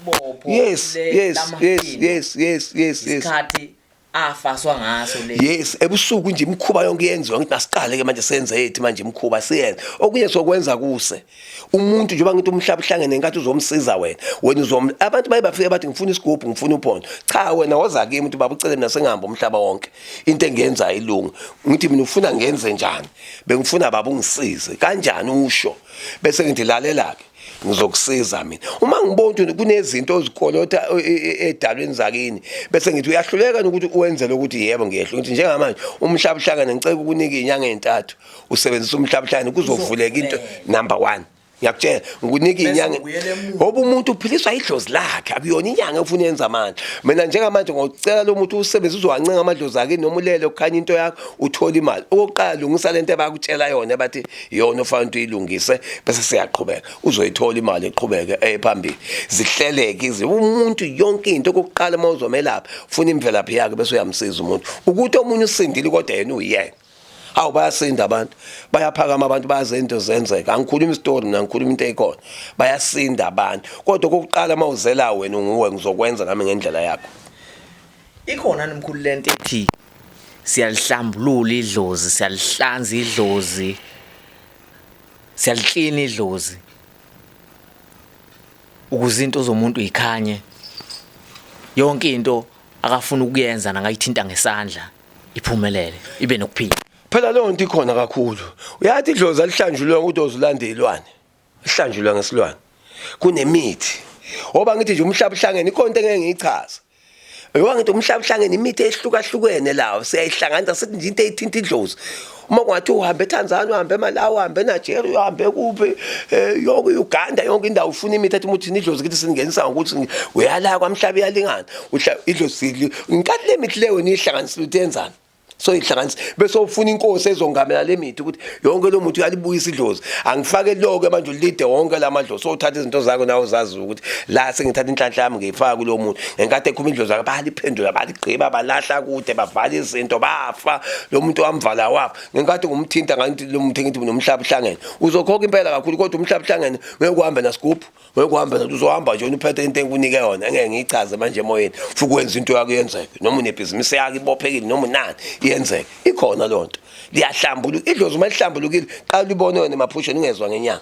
yes, yes, yes, yes, yes, yes, yes. Isikhathi afaswa ngaso le. Yes, ebusuku nje imikhuba yonke iyenziwa. Ngithi nasiqale ke manje senze yethu manje imikhuba siyenze. Okunye sokwenza kuse umuntu njengoba ngithi umhlaba uhlangene ngenkathi uzomsiza wena, wena uzom abantu baye bafike bathi ngifuna isigubhu, ngifuna uphondo. Cha, wena woza kimi uthi baba ucele mina sengihamba umhlaba wonke, into engiyenza ilungu. Ngithi mina ufuna ngenze njani? Bengifuna baba ungisize kanjani? Usho, bese ngithi lalela ke, ngizokusiza mina uma ngibona ukuthi kunezinto ozikolota edalweni zakini. Bese ngithi uyahluleka ukuthi uwenzele ukuthi yebo ngiyehlula. Ngithi njengamanje umhlaba uhlangene, ngicela ukunika izinyanga ezintathu usebenzisa umhlaba uhlangene, kuzovuleka into number 1. Ngiyakutshela, ngikunika inyanga ngoba umuntu uphiliswa idlozi lakhe, akuyona inyanga efuna yenza amandla. Mina njengamanje ngocela lo muntu usebenzise, uzowancenga amadlozi akhe noma ulele ukukhanya into yakho uthola imali. Okokuqala lungisa lento abakutshela yona, bathi iyona ofanele ukuthi uyilungise, bese siyaqhubeka, uzoyithola imali eqhubeke ephambili, zihleleke izi umuntu yonke into. Okokuqala uma uzomelapha ufuna imvelaphi yakhe, bese uyamsiza umuntu ukuthi omunye usindile kodwa yena uyena. Hawu, bayasinda abantu, bayaphakama abantu, bayazi into zenzeka. Angikhulumi isitori mina, ngikhuluma into eyikhona. Bayasinda abantu, kodwa okokuqala uma uzela wena unguwe, ngizokwenza nami ngendlela yakho. Ikhona nomkhulu lento ethi siyalihlambulula idlozi, siyalihlanza idlozi, siyaliklina idlozi ukuze into zomuntu ikhanye, yonke into akafuna ukuyenza nangayithinta ngesandla iphumelele, ibe nokuphila. Phela leyo nto ikhona kakhulu. Uyathi idlozi alihlanjulwe ukuthi ozulanda izilwane, ihlanjulwa ngesilwane, kunemithi. Oba ngithi nje umhlaba uhlangene, ikhona into engeke ngiyichaze. Ngoba ngithi umhlaba uhlangene, imithi ehlukahlukene lawo siyayihlanganisa, sithi nje into eyithinta idlozi. Uma kungathi uhambe eTanzania, uhambe eMalawi, uhambe eNigeria, uhambe kuphi, yonke Uganda, yonke indawo ufuna imithi athi umuthi idlozi kithi singenisa ngokuthi uyala kwamhlaba iyalingana. Idlozi inkathi le mithi leyo niyihlanganisile ukuthi yenzani? So ihlanganisa bese ufuna inkosi ezongamela le mithi ukuthi yonke lo muthi uyalibuyisa idlozi. Angifake lokho manje ulide wonke lamadlozi, so uthatha izinto zakho nawe uzazi ukuthi la sengithatha inhlanhla yami ngiyifaka kulo muntu. Ngenkathi ekhuma idlozi zakhe baliphendula, baligqiba, balahla kude, bavala izinto, bafa lo muntu wamvala wafa. Ngenkathi ngumthinta ngathi lo muntu ngithi nomhlaba uhlangene, uzokhokha impela kakhulu, kodwa umhlaba uhlangene ngeke uhambe nasigubhu, ngeke uhambe nathi, uzohamba nje uphethe into engikunike yona engeke ngiyichaze manje emoyeni. Futhi wenza into yakho yenzeke, noma unebhizinisi yakho ibophekile noma unani iyenzeke, ikhona leyo nto. Liyahlambuluka idlozi uma lihlambulukile, qala ubone wena emaphusheni, ungezwa ngenyanga,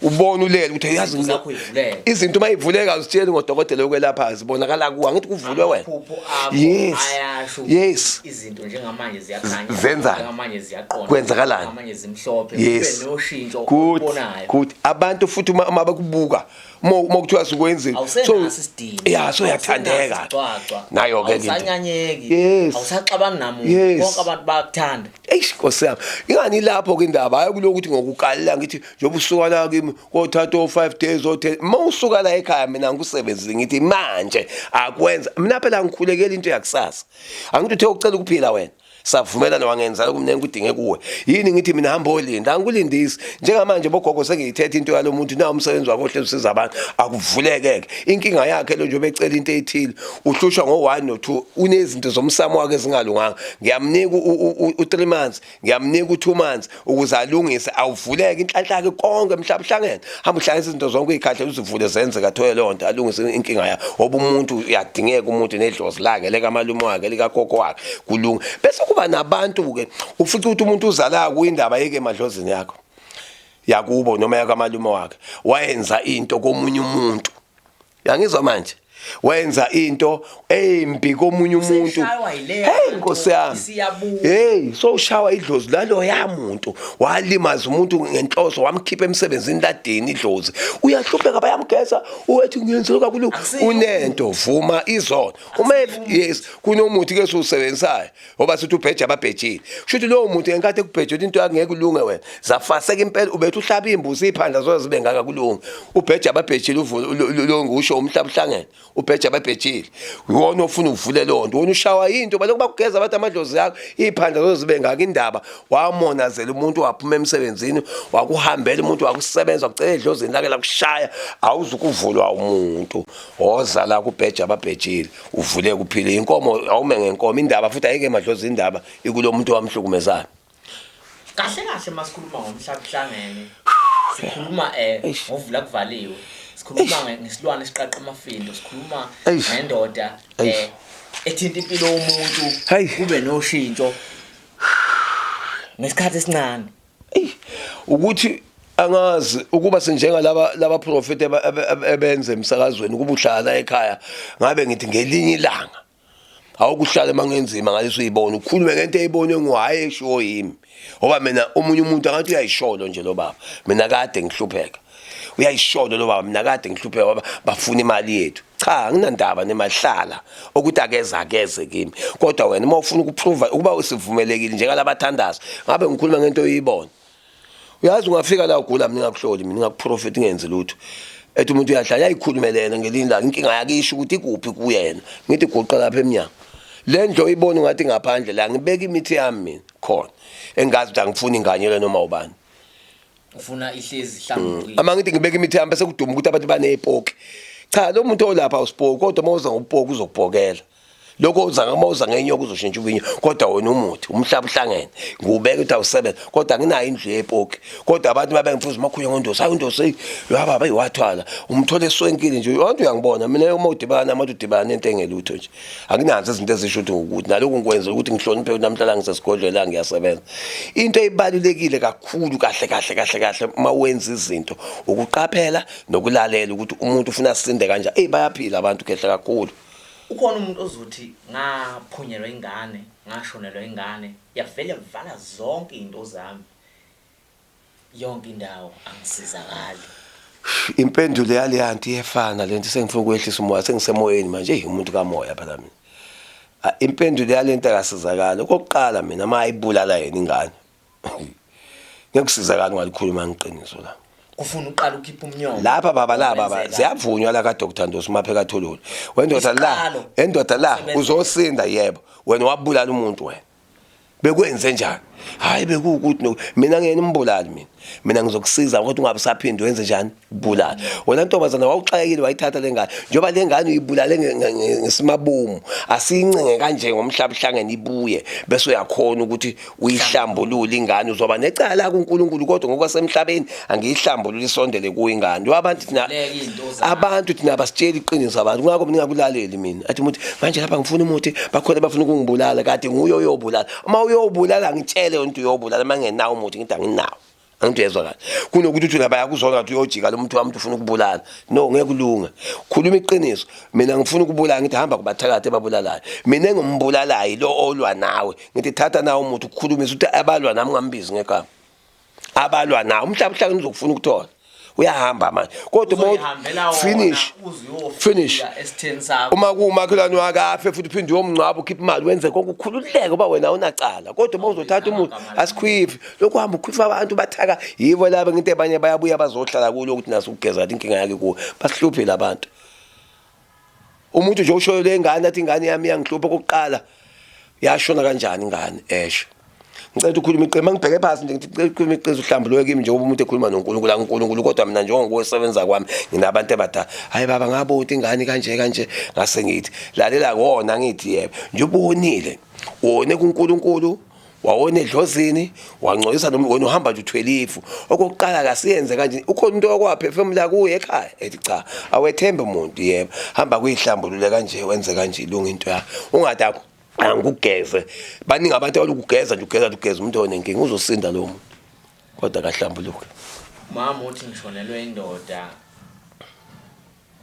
ubona ulele ukuthi yazi Izinto zakho ivuleke. Izinto uma ivuleka uzitsheli ngodokotela yokwelapha, zibonakala kuwa ngithi kuvulwe wena. Amaphupho akho ayasho Yes. izinto njengamanje ziyakhanya. Zenzani? Njengamanje ziyaqonda. Kwenzakalani? Njengamanje zimhlophe. Yes. Kube noshintsho Good. obonayo. Good. Abantu futhi uma bekubuka, uma kuthiwa sikwenzile, Awusenaso isidingo. Yeah, so uyathandeka. Awusenaso Nayo ke into. Awusanyanyeki. Yes. Awusaxabani namuntu. Yes. Bonke abantu bayakuthanda. Eish Nkosi yami. Ingani lapho ke indaba hayi kulokuthi ngokukalela ngithi njengoba usuka la kimi kothatha o 5 days o 10, uma usuka la ekhaya mina ngikusebenzile ngithi manje akwenza. Mina phela ngikhulekela into yakusasa. Angithi uthe ucela ukuphila wena. Savumelana wangenza kumnene kudinge kuwe. Yini ngithi mina hamba olinda, angikulindisi. Njengamanje bogogo sengiyithethe into yalomuntu na umsebenzi wakho ohlezi usiza abantu akuvuleke ke. Inkinga yakhe lo njengoba ecela into ethile uhlushwa ngo1 no2, unezinto zomsamo wakhe ezingalunganga. Ngiyamnika u3 months, ngiyamnika u2 months ukuze alungise awuvuleke inhlanhla yakhe konke mhlaba uhlangene. Hamba uhlanganise izinto zonke uyikhahle uzivule zenze kathole leyo nto alungise inkinga yakhe. Ngoba umuntu uyadingeka, umuntu nedlozi lakhe lekamalume wakhe likagogo wakhe kulunga. Bese kuba nabantu ke ufica ukuthi umuntu uzala kuyindaba yeke emadlozini yakho yakubo noma yakamalume wakhe, wayenza into komunye umuntu. Yangizwa manje, wenza into embi komunye umuntu. Useshaywa yileyo Hey nto, Nkosi yami. Isiyabuya. Hey, so ushawa idlozi lalo ya muntu, walimaza umuntu ngenhloso, wamkhipha emsebenzini ladini idlozi. Uyahlupheka, bayamgeza, uwethi ngiyenzela kakhulu. Akusiyo. Unento vuma izona. Uma yes, kunomuthi ke siwusebenzisayo ngoba sithi ubheja ababhejile. Kusho ukuthi lowo muntu ngenkathi ekubhejela into yakhe ngeke ulunge wena. Zafaseka impela ubethu uhlaba imbuzi iphandla zoze zibe ngaka kulunge. Ubheja ababhejile uvulo lo ngisho umhlaba uhlangene. Ubheja ababhejile. Iwona ofuna uvule lonto, wona ushawa into balokhu bakugeza abantu amadlozi akho, iphandla zozibe ngaka indaba. Wamonazela umuntu waphuma emsebenzini, wakuhambela umuntu wakusebenza, wakucela edlozini lake lakushaya, awuzukuvulwa umuntu. Woza la kubheja ababhejile, uvule kuphile inkomo, awume ngenkomo indaba futhi ayike emadlozini indaba ikulo muntu owamhlukumezayo. Kahle kahle masikhuluma ngomhlaba uhlangene. Sikhuluma ngovula kuvaliwe. Sikhuluma ngesilwane esiqaqa amafindo, sikhuluma ngendoda ethinta impilo yomuntu kube noshintsho ngesikhathi esincane. Ukuthi angazi ukuba sinjengalaba laba prophet ebenze emsakazweni ukuba uhlala ekhaya ngabe ngithi ngelinye ilanga awukuhlala mangenzima ngaleso uyibona ukhulume ngento eyibonwe nguhayi eshiwo yimi ngoba mina omunye umuntu angathi uyayisholo nje lo baba mina kade ngihlupheka uyayisholo lo baba mina kade ngihlupheka baba bafuna imali yethu cha anginandaba nemali hlala ukuthi akeze akeze kimi kodwa wena uma ufuna ukuprova ukuba usivumelekile njengalabathandazi ngabe ngikhuluma ngento oyibona Uyazi ungafika la ugula mina ngakuhloli mina ngakuprofit ngenzi lutho. Ethi umuntu uyahlala yayikhulumelena ngelinye ilanga inkinga yakisho ukuthi ikuphi kuyena. Ngithi guqa lapha emnyango. Le ndlu oyibona ungathi ngaphandle la ngibeka imithi yami mina khona. Engazi ukuthi angifuni inganyelwe noma ubani. Ufuna ihlezi ihlambulukile. Ama ngithi ngibeka imithi yami bese kuduma ukuthi abantu banezipoki. Cha lo muntu olapha awusipoki kodwa uma uza ngobupoki uzokupokela. Lokho uza uma uza ngenyoka uzoshintsha ubinyo kodwa wena umuthi umhlaba uhlangene ngiwubeka ukuthi awusebenze kodwa anginayo indlu yepoki kodwa abantu babengifuza umakhuye ngondosi hayi undosi hey baba wathwala umthole eswenkile nje abantu uyangibona mina uma udibana nabantu udibana nento engelutho nje anginazo izinto ezisho ukuthi ukuthi naloku ngikwenza ukuthi ngihloniphe namhlanje ngisesigodlweni la ngiyasebenza into ebalulekile kakhulu kahle kahle kahle kahle uma wenza izinto ukuqaphela nokulalela ukuthi umuntu ufuna asinde kanjani hey bayaphila abantu kehle kakhulu Ukhona umuntu ozothi ngaphunyelwa ingane, ngashonelwa ingane, yavele yavala zonke izinto zami. Yonke indawo angisizakali. Impendulo yaleya nto iyefana lento sengifuna ukwehlisa umoya sengisemoyeni manje eyi umuntu kamoya phela mina. Ah, impendulo yalento akasizakali. Okokuqala mina uma ayibulala yena ingane Ngeke usizakala ungalikhuluma ngiqiniso la. Kufuna uqala ukhipha umnyombo. Lapha baba la baba ziyavunywa la ka Dr Ndosi maphe kaThololi. Wendoda la, endoda la uzosinda yebo. Wena wabulala umuntu wena. Bekwenze njani? Hayi bekuwukuthi no mina ngiyena umbulali mina. Mina ngizokusiza ukuthi ungabe usaphinde wenze njani? Ubulala. Wena ntombazana wawuxakekile wayithatha lengane. Njengoba lengane uyibulale ngesimabomu asiyincenge kanje ngomhlaba uhlangene ibuye bese uyakhona ukuthi uyihlambulule ingane uzoba necala kuNkulunkulu kodwa ngokwasemhlabeni angiyihlambulule isondele kuyo ingane. Abantu thina abantu thina abasitsheli iqiniso abantu ngakho mina ngakulaleli mina. Athi umuntu manje lapha ngifuna umuthi bakhona bafuna ukungibulala kade nguye oyobulala. Uma uyobulala ngitshele umuntu uyobulala mangenawo umuthi ngithi anginawo. Angithi uyezwa kahle. Kunokuthi uthi laba yakuzona ngathi uyojika lo muntu wami ufuna ukubulala. No ngeke kulunge. Khuluma iqiniso. Mina ngifuna ukubulala ngithi hamba kubathakathi ababulalayo. Mina engimbulalayo lo olwa nawe. Ngithi thatha nawe umuthi ukukhulumisa ukuthi abalwa nami ungambizi ngegama. Abalwa nawe umhlaba uhlangene uzokufuna ukuthola. Uyahamba manje. Kodwa uma finish finish uma kuwumakhelwane wakafe futhi uphinde uyomngcwaba ukhiphe imali wenze konke ukhululeke uba wena awunacala kodwa uma uzothatha umuthi asikhwifi lokhu hamba ukhwifa abantu bathaka yibo laba ngento abanye bayabuya bazohlala kulo ukuthi naso ukugeza kathi inkinga yakhe kuwe basihluphile abantu umuntu nje ushoyo le ngane athi ingane yami iyangihlupha okokuqala yashona kanjani ingane esho ngicela ukhuluma iqiniso mangibheke phansi nje ngithi ngicela ukhuluma iqiniso uhlambuluke kimi njengoba umuntu ekhuluma noNkulunkulu anguNkulunkulu kodwa mina njengoba ngokusebenza kwami nginabantu abadala hayi baba ngabona ingane kanje kanje ngase ngithi lalela kona ngithi yebo nje ubonile wone kuNkulunkulu wawona edlozini wangcolisa noma wena uhamba nje uthwele ifu okokuqala kasiyenze kanje ukhona umuntu okwaphefumula kuye ekhaya ethi cha awethembe umuntu yebo hamba kuyihlambulule kanje wenze kanje ilunga into yakho ungathi akho angikugeze baningi abantu abalukugeza nje ugeza ugeza umuntu onenkinga uzosinda lo muntu kodwa kahlambuluke mama uthi ngishonelwe indoda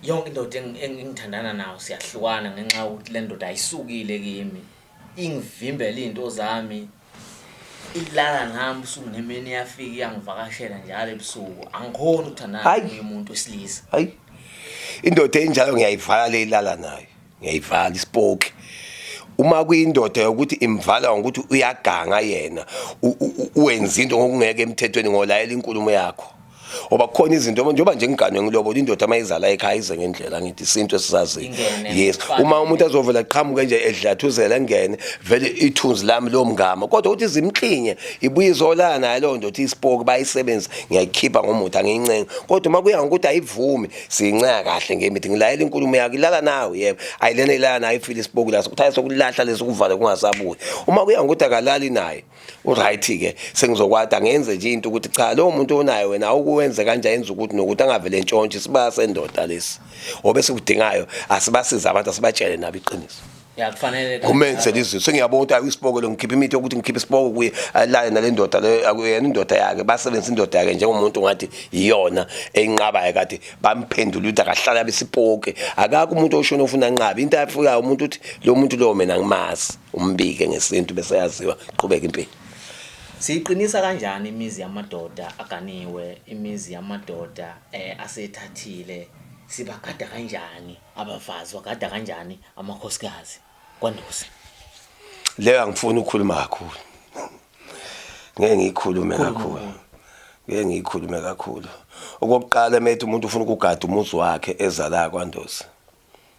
yonke indoda engithandana nayo siyahlukana ngenxa yokuthi le ndoda ayisukile kimi ingivimbela izinto zami ilala nami usuku nemini iyafika iyangivakashela njalo ebusuku angikhoni ukuthandana nomunye umuntu wesilisa hayi indoda enjalo ngiyayivala le ilala nayo ngiyayivala isipoki uma kuyindoda yokuthi imvala ngokuthi uyaganga yena wenza into ngokungeke emthethweni ngolayela inkulumo yakho. Ngoba kukhona izinto njengoba nje ngiganwe ngilobola indoda mayizala ekhaya ize ngendlela ngithi isintu esisaziyo. Ingene Yes, ngokufana. uma umuntu azovela qhamuke nje edlathuzela engene vele ithunzi lami lomngama kodwa ukuthi zimklinye ibuye izolala nayo leyo ndoda isipoki bayisebenzisa ngiyayikhipha ngomuthi angiyincengi kodwa uma kuya ngokuthi ayivumi siyincenga kahle ngemithi ngilayela inkulumo yakho ilala nawe yebo ayilena ilala nayo ifile isipoki laso kuthiwa sokulahla leso kuvala kungasabuyi uma kuya ngokuthi akalali naye uright ke sengizokwata angenze nje into ukuthi cha lowo muntu onayo wena awukuwenze kanje yenza ukuthi nokuthi angavele entshontshe sibaya sendoda lesi obe sikudingayo asibasize abantu asibatshele nabo iqiniso Ya kufanele kumenzela izinto sengiyabona ukuthi ayi isipoko lo ngikhipha imithi yokuthi ngikhiphe isipoko kuye alale nale ndoda le akuyena indoda yakhe basebenzisa indoda yakhe njengomuntu ngathi iyona enqabayo kade bamphendula ukuthi akahlala besipoke akakho umuntu oshona ofuna anqabe into afikayo umuntu uthi lo muntu lo mina ngimazi umbike ngesintu bese yaziwa qhubeka impilo. Siyiqinisa kanjani imizi yamadoda aganiwe, imizi yamadoda eh asethathile sibagada kanjani abafazi bagada kanjani amakhosikazi kwandusi? Leyo angifuni ukukhuluma kakhulu. Ngeke ngiyikhulume kakhulu. Ngeke ngiyikhulume kakhulu. Okokuqala methi umuntu ufuna ukugada umuzi wakhe ezala kwaNdosi.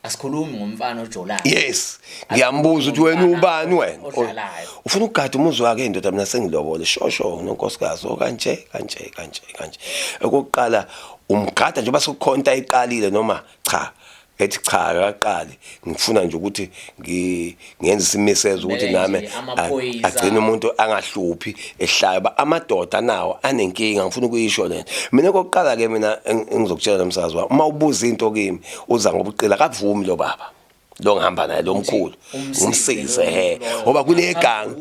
Asikhulumi ngomfana ojolayo. Yes, ngiyambuza ukuthi wena ubani wena? Odlalayo. Ufuna ukugada umuzi wakhe indoda mina sengilobole shosho nonkosikazi okanje kanje kanje kanje. Okokuqala umgada njengoba sekukhonta iqalile noma cha ethi cha akaqali ngifuna nje ukuthi ngenze isimisezo ukuthi Kumele nami nje amaphoyisa- agcine umuntu angahluphi ehlaya ba amadoda nawo anenkinga ngifuna ukuyisho lento mina okokuqala ke mina engizokutshela nomsakazi wami uma ubuza into kimi uza ngobuqila akavumi lo baba lo ngihamba naye lo mkhulu umsize he ngoba kuneganga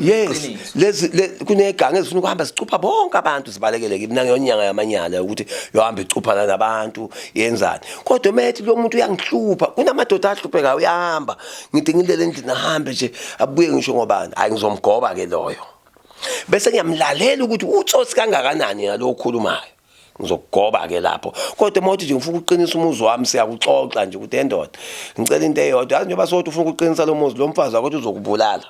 yes lezi kuneganga ezifuna ukuhamba zicupha bonke abantu zibalekele kimi nangeyonyanga yamanyala ukuthi yohamba icuphana nabantu yenzani kodwa uma ethi lo muntu uyangihlupha kunamadoda ahluphekayo uyahamba ngithi ngilele endlini ahambe nje abuye ngisho ngobani hayi ngizomgoba ke loyo bese ngiyamlalela ukuthi utsotsi kangakanani yena lo okhulumayo ngizokugoba ke lapho kodwa uma uthi nje ngifuna ukuqinisa umuzi wami siyakuxoxa nje ukuthi endoda ngicela into eyodwa yazi njengoba sothi ufuna ukuqinisa lo muzi lo mfazi wakho uzokubulala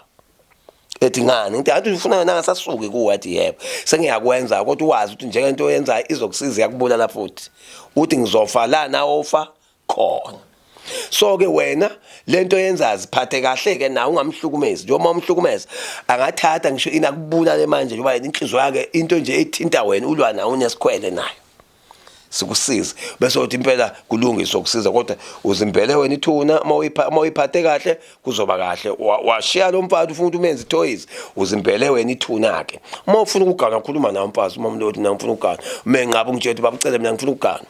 ethi ngani ngithi athi ufuna yena angasasuki kuwe athi yebo sengiyakwenza kodwa uwazi ukuthi njengento oyenzayo izokusiza iyakubulala futhi uthi ngizofa la nawe ufa khona so ke wena lento yenza ziphathe kahle ke nawe ungamhlukumezi njengoba umhlukumeza angathatha ngisho inakubulale manje njengoba inhliziyo yakhe into nje ethinta wena ulwa nawe unesikhwele nayo sikusize bese uthi impela kulungiswa ukusiza kodwa uzimbele wena ithuna uma uyiphathe kahle kuzoba kahle washiya lo mfazi ufuna ukuthi umenze toys uzimbele wena ithuna ke uma ufuna ukugana khuluma nawe mfazi uma umuntu othi mina ngifuna ukugana uma enqaba ungitshela ukuthi babucele mina ngifuna ukugana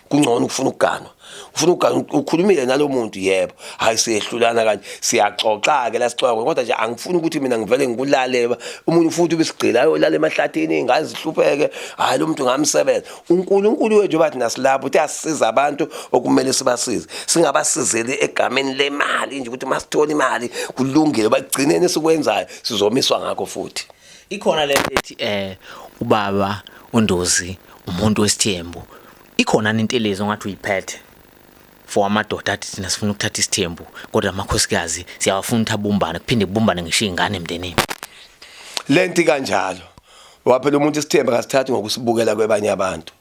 kungcono ukufuna ukuganwa ufuna ukuganwa ukhulumile nalomuntu yebo hayi siyehlulana kanje siyaxoxa ke la sixoxa kodwa nje angifuni ukuthi mina ngivele ngikulalele umunye futhi ubesigcila ayolala emahlathini ingane zihlupheke hayi lo muntu ngamsebenza uNkulunkulu wethu bathi nasilapho uthi asisiza abantu okumele sibasize singabasizeli egameni lemali nje ukuthi masithola imali kulungile bagcineni esikwenzayo sizomiswa ngakho futhi Ikhona lento ethi eh ubaba uNdozi umuntu wesithembu. Ikhona intelezi ongathi uyiphethe for amadoda athi thina sifuna ukuthatha isithembu kodwa amakhosikazi siyawafuna ukuthi abumbane kuphinde kubumbane ngisho izingane emndenini. Lento kanjalo. Waphela umuntu isithembu akasithathi ngokusibukela kwebanye abantu.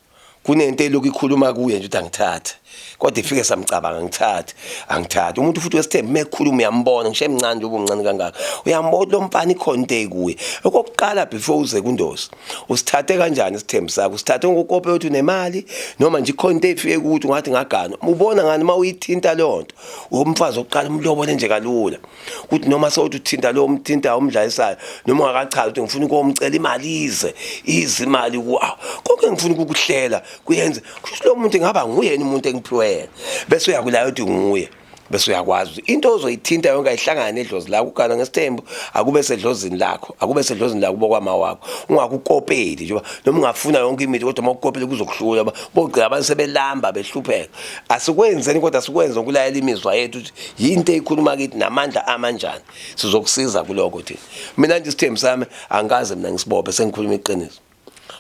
Kunento elokhu ikhuluma kuye nje ukuthi angithathe kodwa ifike samcabanga ngithathe angithathe umuntu futhi wesithembu mekhuluma uyambona ngisho emncane nje ubumncane kangaka uyambona lo mfana ikhona into ekuye okokuqala before uze kundosi usithathe kanjani isithembu sakho usithathe ngokukope ukuthi unemali noma nje ikhona into efike ukuthi ungathi ngagana ubona ngani uma uyithinta leyo nto umfazi oqala umlobole nje kalula ukuthi noma sewuthi uthinta lo umthinta umdlalisayo noma ungakachazi ukuthi ngifuna ukomcela imali ize ize imali ku awu konke ngifuna ukukuhlela kuyenze kusho lo muntu ngaba nguyena umuntu engiphiwe yena bese uyakulaya ukuthi nguye bese uyakwazi ukuthi into ozoyithinta yonke ayihlangane nedlozi lakho ugana ngesithembu akube sedlozini lakho akube sedlozini lakho bokwama wakho ungakukopeli njengoba noma ungafuna yonke imithi kodwa uma ukukopele kuzokuhlula bogcina abantu sebelamba behlupheka asikwenzeni kodwa sikwenze ngokulayela imizwa yethu ukuthi yinto eyikhuluma kithi namandla amanjani sizokusiza kuloko thina mina nje isithembu sami angikaze mina ngisibophe sengikhuluma iqiniso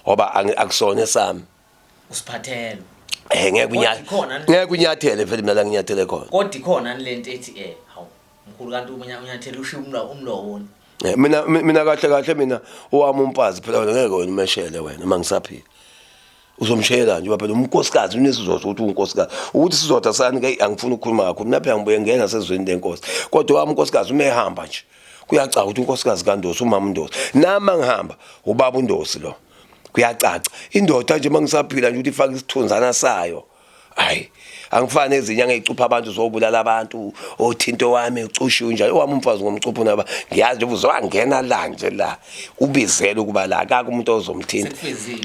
ngoba akusona esami usiphathelo eh ngeke unyathele ngeke unyathele vele mina la nginyathele khona kodwa ikhona lento ethi eh hawu mkhulu kanti unyathele ushiya umlowoni eh, mina mina kahle kahle mina owami umfazi phela wena ngeke wena umeshele wena uma ngisaphila. Uzomshela nje phela umnkosikazi unesizotha ukuthi unkosikazi. Ukuthi isizotha sani ke angifuni ukukhuluma kakhulu. Mina phela ngibuye ngena sezweni lenkosi. Kodwa wami unkosikazi uma ehamba nje kuyacaca ukuthi unkosikazi kaNdosi umama uNdosi. Nami ngihamba ubaba uNdosi lo. Kuyacaca. Indoda nje mangisaphila nje ukuthi ifake isithunzana sayo. Hayi angifani ezinye angicupha abantu zobulala abantu othinto wami ucushiwe njalo owami umfazi ngomcupho naba ngiyazi nje uzowangena la nje la ubizele ukuba la akakho umuntu ozomthinta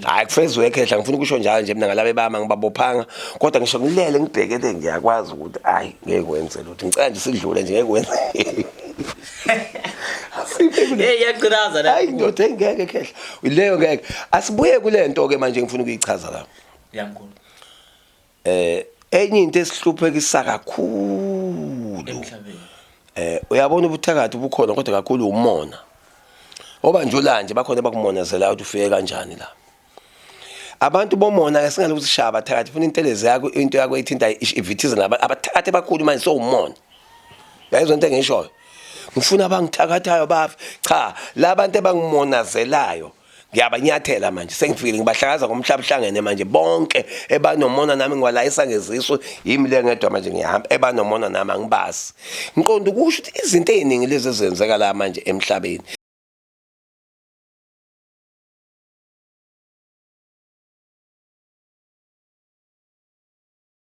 hayi kufeziwe ekhehla ngifuna ukusho njalo nje mina ngalabe bami ngibabophanga kodwa ngisho ngilele ngibhekele ngiyakwazi ukuthi hayi ngeke kwenze lutho ngicela nje sidlule nje ngeke kwenze. Hey yaqinaza la. Hayi ndoda engeke khehla. Leyo ngeke. Asibuye kulento ke manje ngifuna ukuyichaza la. Yamkhulu. Eh enye into esihluphekisa kakhulu emhlabeni. Eh uyabona ubuthakathi bukhona kodwa kakhulu umona. Oba nje ulanje bakhona abakumonazela ukuthi ufike kanjani la. Abantu bomona ke singalokuthi shaya abathakathi funa intelezi yakho into yakho ethinta ivithize naba abathakathi abakhulu manje sowumona. Yayizwa into engishoyo. Ngifuna abangithakathayo bafe. Cha, labantu abangimonazelayo ngiyabanyathela manje sengifikile ngibahlakaza ngomhlaba uhlangene manje bonke ebanomona nami ngiwalayisa ngezisu yimi le ngedwa manje ngiyahamba ebanomona nami angibazi ngiqonda ukusho ukuthi izinto eziningi lezi ezenzeka la manje emhlabeni.